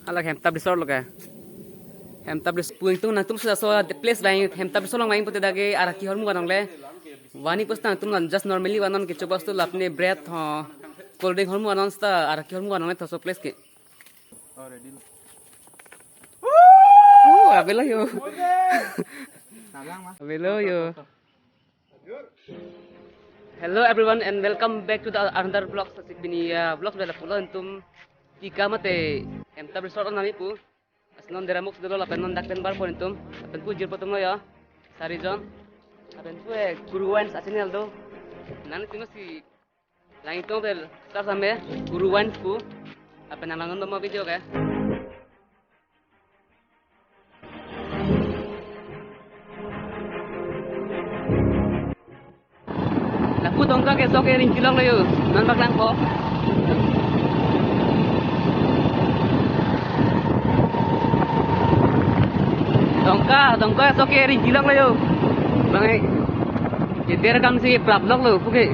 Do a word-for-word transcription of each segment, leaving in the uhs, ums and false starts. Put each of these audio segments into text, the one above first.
Hala Hemtab Resort lo ke. Hemtab Resort pu ingtung nangtum sudah so the place vang Hemtab Resort along vang pute dak ke araki ahormu vanong le. Vani pus nangtum non just normally vannon kecho bos tu lapne bread ho cold drink ahormu vannon sta araki ahormu vanong le toso place ke. Oh, avelo yo. Avelo yo. Hello everyone and welcome back to the another vlog. Sasi pini ya vlog bela pulo ingtum tika mate Hemtab Resort nami pu. Asnon deramuk dolo lapen non dak pen bar pon ingtum. Lapen pu jirpo atum lo ya. Sarijon. Lapen pu eh Guru Wines a channel do. Nangtum si lang ingtung bel sar same Guru Wines pu. Lapen nang langnon do mo video ke. Lapu Dongka keso ke ring kilok lo yo. Non paklangpo. Dongka, Dongka keso ke ring kilok lo yo. Bang eh. Keder kam si prap lok lo puke.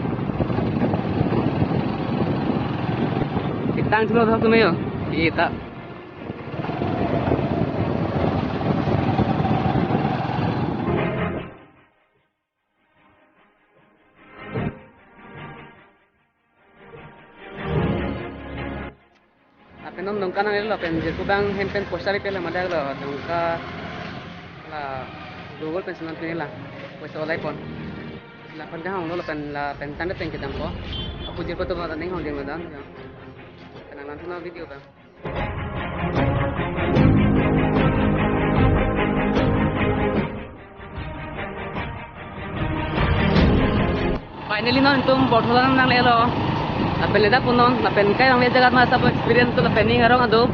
Kitang chulo thok tume yo. Kita. Lapen non Dongka nanglelo lapen jirpo abang hem pen poisa ripe la madak lo Dongka la Google pen si non pini la poisa olai pon. Lapen dah hong lo lapen lapen tanda pen kedam ko. Aku jirpo atum ta ning hong ding lo dan. Lapen nang langnon video abang. Finally non ingtum Borthola nanglelo. Lapen le dak pon non, lapen kai nangle jagat ma sabo experience to lapen ning arong ado.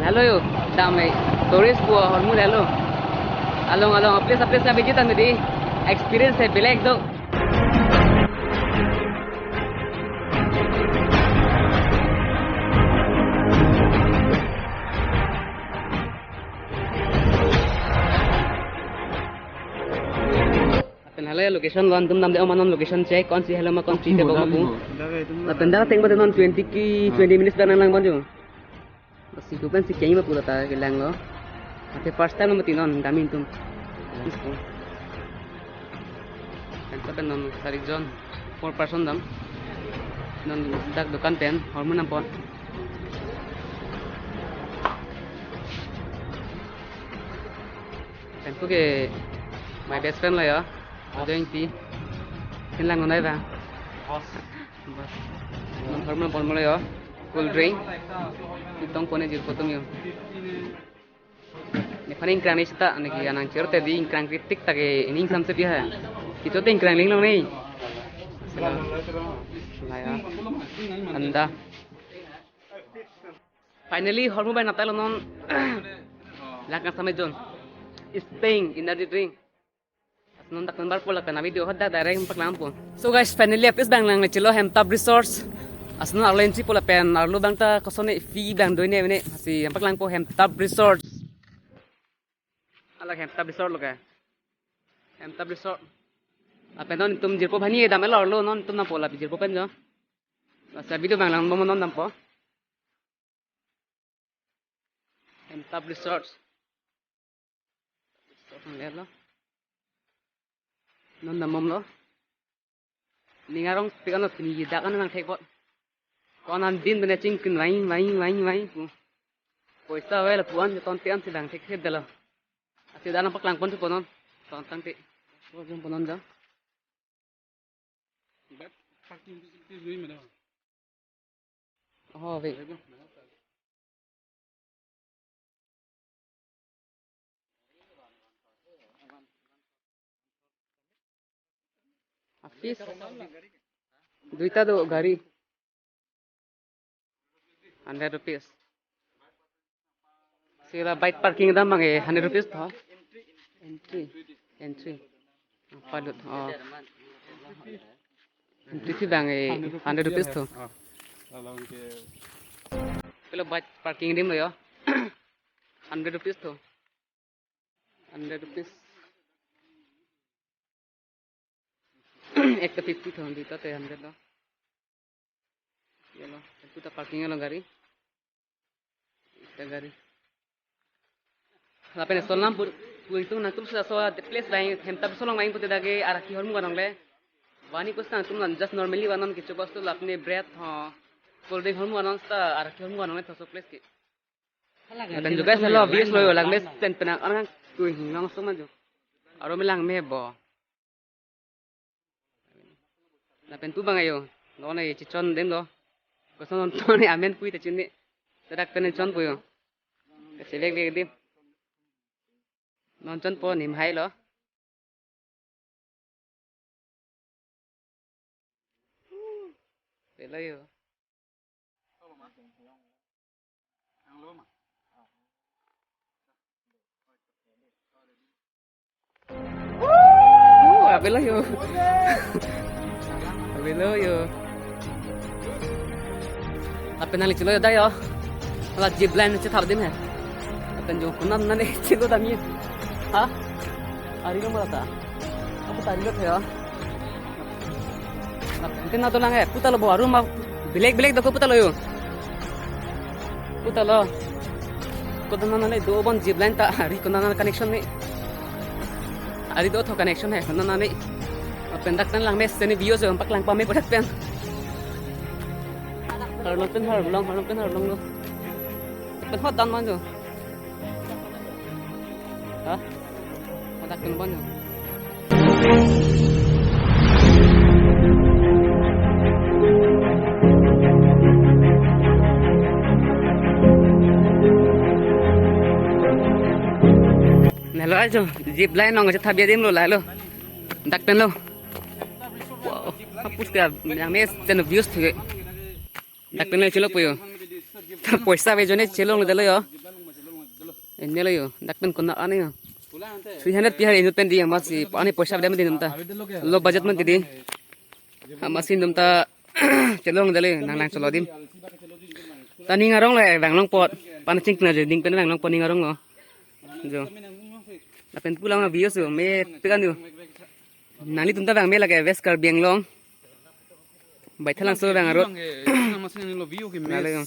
Lalo yo, dam eh, tourist pu ahormu lalo. Along along, place place ka visit an di, experience eh belek do. Lapen hala location lo ingtum damde, oh ma non location check, kon si hello ma kon si tebok ma pu. Lapen dak ateng bade non twenty ki, twenty minutes dak nang lang bang jo. Basi kupen si keng ma pu lata kelang lo. Ate first time lo mati non dam ingtum. Pen to pen non sarijon, four person dam. Non dak dukan pen ahormu nam pon. Pen puke my best friend lo ya. Ajo Ingti. Ken lang nonai ba. Bas. Non ahormu pon mo lo ya. Cool drink. Itong pone jirpo atum yo. Ne paning krang ni seta ne ki anang cher te di ingkrang kritik ta ke ining samse pi ha. Kito te ingkrang ling long ni. Sela. Laya. Anda. Finally, ahormu bai nap tanglo non. Lak nang same jon. Sting energy drink. Asnon dak number po lapen a-video hadak direct paklang po. So guys, finally apis bang lang le chilo Hemtab Resorts. Asnon arlo entry po lapen arlo bang ta kosonne fee bang doine mene hasi paklang po Hemtab Resorts. Hala Hemtab Resort lo ke. Hemtab Resort. Lapen non ingtum jirpo bhani dam elo arlo non ingtum nangpo lapi jirpo pen jo. Asa video bang lang bom non dampo. Hemtab Resort. Resort nang lelo. Non dam bom lo. Ning arong pik ano pini dak ano nang thek bot. Ko-an an din bene chingkrin vai vai vai vai pu. Poisa vai lapu-an ton te an si dang thek thek dalo. Ati dan paklang pon tu ponon. Ton tang te. Ko jong ponon jong. But parking facilities dui madam. Oh, wait. Apis. Duita do gari. Hundred rupees. Sila bike parking dam bang eh hundred rupees tho. Entry. Entry. Palut. Oh. Entry fee bang eh hundred rupees tho. Sila bike parking dim lo yo. Hundred rupees tho. Hundred rupees. Ekta fifty tho, duita te hundred lo. Yelo, duita parking lo gari. Gari. Lapen eson lam pu, pu ingtung nangtum sa so place lain hem ta so long lain pute dak ke arak kehormu kanong le. Vani kus nangtum lan just normally vanon kecho bostu lapen bread ho, cold drink hormu vanon seta arak kehormu kanong le thosok place ke. Lapen juga salo bis lo yo lang mes ten penang anang tu hinglong so maju. Arum lang me bo. Lapen tu bang ayo. Non ai chichon dem lo. Koson ton ne amen pui ta chini. Sedak pen chon puyo. Kasi vek vek dim. Non chonpo nim hai lo. Pelo yo. Oh, apelo yo. Apelo yo. Lapen nangli chelo yo da yo. Hala zip line chethap dim he. Lapen jo kunam nane chelo dam ye. Ha? Ari lo mata. Aku tari lo ya. Lapen na dolang eh, puta lo bo arum ma bilek bilek doko puta lo yo. Puta lo. Kodan nane do bon zip line ta ari kodan nane connection ni. Ari do tho connection hai kodan nane. Lapen dak pen lang mes seni view so pak lang pame padak pen. Harlong pen harlong, harlong pen harlong lo. Pen hot dan man jo. Ha? Padak pen bon jo. Nelo ajo, zip line nong aja thabi adim lo lalo. Dak pen lo. Wow, hapus ke yang mes ten views thuke. Dak pen lo chelo puyo. Poisa ve jone chelo lo delo yo. Ene lo yo, dak pen kona ani yo. Three hundred pi hari inut pen di amatsi ani poisa beda mati num ta. Low budget mati di. Amatsi num ta chelong dale nang nang cholo dim. Ta ning arong le vanglong pot. Pan ching na je ding pen vanglong pot ning arong lo. Jo. Lapen pulang na views yo me pikan yo. Nanglitum ta vang me lake West Karbi Anglong. Baithalangso vang arut. Lale yo.